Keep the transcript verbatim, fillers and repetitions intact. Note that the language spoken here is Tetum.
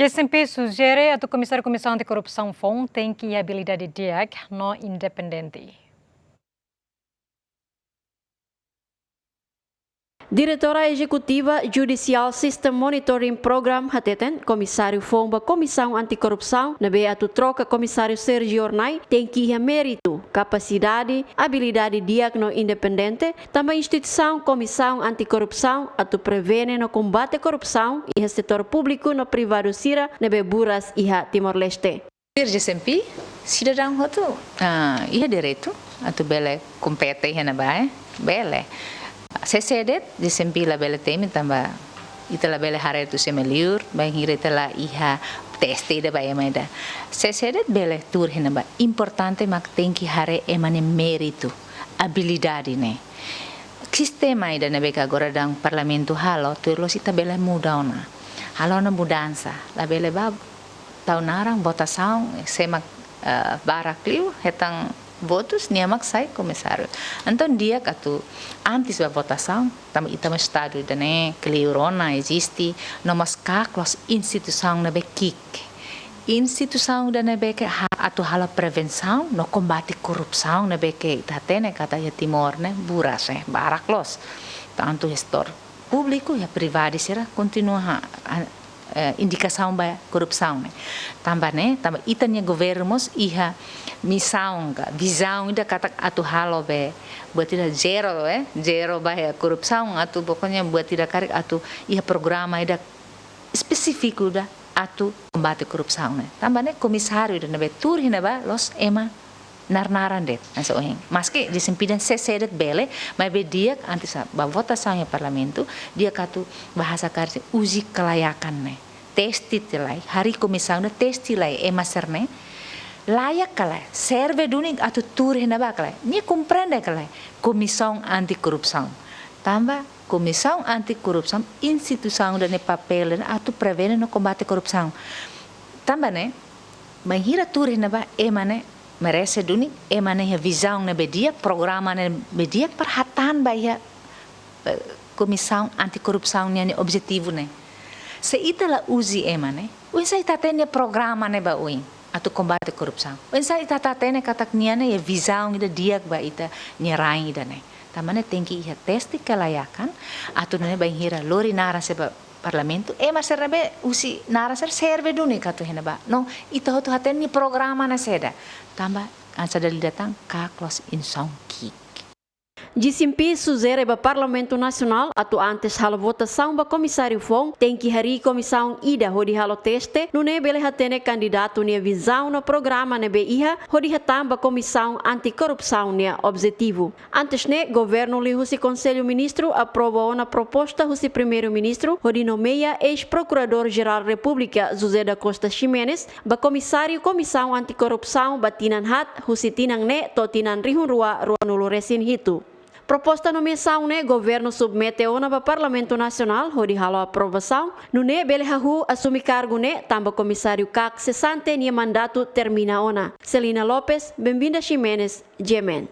S M P sujere atu Komisáriu Komisaun Anti-Korrupsaun foun tenke iha abilidade di'ak no independente. Diretora Ezekutiva Judicial System Monitoring Program hateten, komisáriu foun ba Komisaun Anti-Korrupsaun ne'ebé atu troka Komisáriu Sérgio Hornai tenke iha méritu, kapasidade, abilidade di'ak no independente, tanba instituisaun Komisaun Anti-Korrupsaun atu prevene no kombate korrupsaun iha setór públiku no privadu sira ne'ebé buras iha Timor-Leste. Tuir J C M P, sidadaun hotu, ah, iha direitu atu bele kompete iha ne'ebá, eh? Bele. Se sé de'it, J C M P labele temi tanba ita labele haree tuir ema liur, bainhira ita la iha teste ida ba ema ida. Se sé de'it bele tuur iha ne'ebá. Importante mak tenke haree ema nia méritu, abilidade ne'e. Sistema ida ne'ebé ke agora daudaun Parlamentu halo, tuir loos ita bele muda ona. Halo ona mudansa, labele ba tau naran votasaun, sé mak, eh, barak liu, hetan votus, nia mak sai komisáriu. Entaun di'ak atu antes ba votasaun, tanba ita mak Estadu ida-ne'e kleur ona, eziste, no mós kaklos instituisaun ne'ebé ki'ik. Instituisaun ida ne'ebé ke ha-, atu halo prevensaun no kombate korrupsaun ne'ebé ke ita hatene katak iha Timor ne'e buras, eh, barak loos. Tantu setór públiku iha privadu sira kontinua ha, ha, eh, indikasaun ba korrupsaun ne'e. Tanba ne'e, tanba ita-nia governu mós iha misaun ka, vizaun ida katak atu halo be, buat ida zero, eh, zero ba iha korrupsaun, atu pokoknya buat ida karik atu iha programa ida espesífiku ida atu kombate korrupsaun ne'e. Tanba ne'e komisáriu ida ne'ebé tuur iha ne'ebá loos ema nar-naran de'it, hanesan ohin. Maski J C M P dehan se sé de'it bele, maibé di'ak antes ba votasaun iha Parlamentu, di'ak atu bahasa karik uji kelayakan ne'e. Teste tiha lai, harii komisaun ne'e teste lai ema sira-ne'e layak ka lae, serve duni atu tuur iha ne'ebá ka lae, nia komprende ka lae Komisaun Anti-Korrupsaun. Tanba Komisaun Anti-Korrupsaun instituisaun ida nia papél atu prevene no kombate korrupsaun. Tanba ne'e, bainhira tuur iha ne'ebá ema ne'e merese duni, ema ne'e iha vizaun ne'ebé di'ak, programa ne'ebé di'ak para hatán ba iha, eh, Komisaun Anti-Korrupsaun nian nia objetivu ne'e. Se ita la uji ema ne'e, oinsá ita hatene programa ne'e ba oin atu kombate korrupsaun? Oinsá ita hatene katak nia ne'e iha vizaun ida di'ak ba ita-nia rain ida-ne'e? Tanba ne'e tenke iha teste kelayakan, atu nune'e bainhira lori naran sira ba Parlamentu, ema sira ne'ebé husi naran sira serve duni ka atu iha ne'ebá. No, ita hotu hatene nia programa ne'e saida. Tanba hanesan dala ida tan kaklos instituisaun ki'ik. J C M P sujere ba Parlamentu Nasionál atu antes halo votasaun ba komisáriu foun, tenke harii komisaun ida hodi halo teste, nune'e bele hatene kandidatu nia vizaun no programa ne'ebé iha, hodi hatán ba Komisaun Anti-Korrupsaun nia objetivu. Antes ne'e, governu liuhusi Konsellu Ministru aprova ona proposta husi Primeiru-Ministru hodi nomeia eis-Prokuradór-Jerál Repúblika José da Costa Ximenes ba Komisáriu Komisaun Anti-Korrupsaun ba tinan haat, husi tinan ne'e to'o tinan rihun rua ruanulu resin hitu. Proposta nomeasaun ne'e governu submete ona ba Parlamentu Nasionál hodi halo aprovasaun, nune'e bele hahú asume kargu ne'e tanba Komisáriu KAK sesante nia mandatu termina ona. Celina Lopes, Benvinda Ximenes, G M N.